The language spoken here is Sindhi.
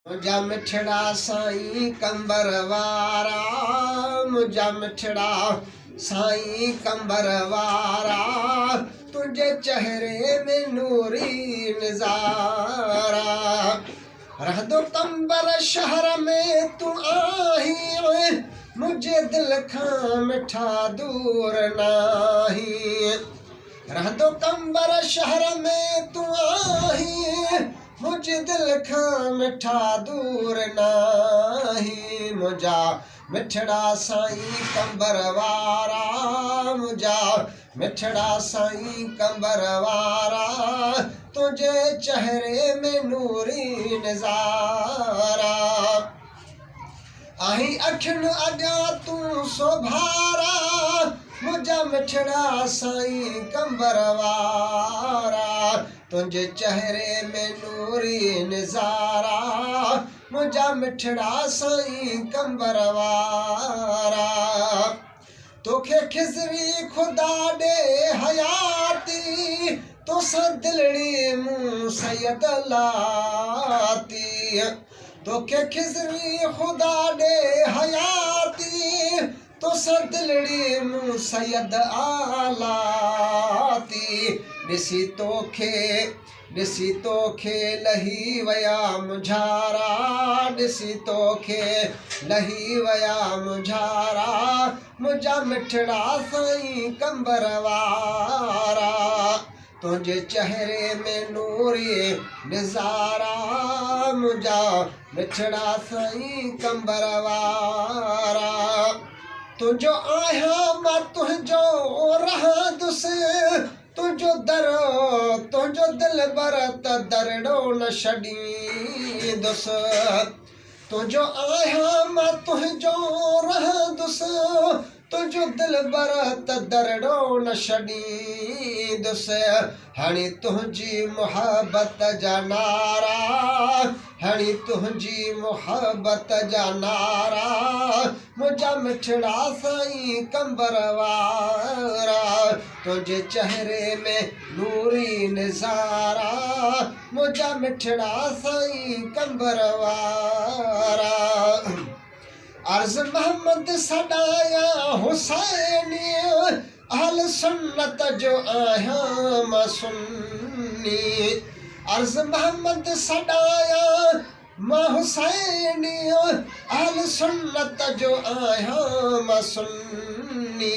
منهنجا مٺڙا سائين قمبر وارا منهنجا مٺڙا سائين قمبر وارا تنهنجي چهري ۾ نوري نظارا رهندو قمبر شهر ۾ تون آهين منهنجي دل کان مٺا دور ناهين رهندو قمبر شهر ۾ تون آهين منهنجي دل کان مٺا دور ناهين منهنجا مٺڙا سائين قمبر وارا منهنجا مٺڙا سائين قمبر وارا تنهنجي چهري ۾ نوري نظارا آهين اکين اڳيان تون سوڀارا منهنجا مٺڙا سائين قمبر وارا تنهنجي چهري ۾ نوري نظارا منهنجا مٺڙا سائين قمبر وارا توکي خضري خدا ڏي حياتي توسان دلڙي مون سيد لاتي توکي خضري خدا ڏي حياتي توسان دلڙي مون سيد آلاتي ڏسي توکي ڏسي توکي لهي ويا منجهارا ڏسي توکي لهي ويا منجهارا منهنجا مٺڙا سائين قمبر وارا تنهنجي چهري ۾ نوري نظارا منهنجا مٺڙا سائين قمبر وارا تنهنجو آهيان مان تنهنجو رهندس تنهنجو در تنهنجو دلبر ته درڙو نه ڇڏيندس تنهنجو آهيان مان تنهنجو رهندس تنهنجو دلبر ته درڙو نه ڇڏيندس هڻي تنهنجي محبت جا نعرا هڻي تنهنجي محبت جا نعرا منهنجا مٺڙا سائين قمبر وارا تنهنجي چهري ۾ نوري نظارا منهنجا مٺڙا سائين قمبر وارا عرض محمد سڏايان حسيني اهل سنت جو آهيان مان سني عرض محمد سڏايان مان حسيني اهل سنت جو آهيان مان سني.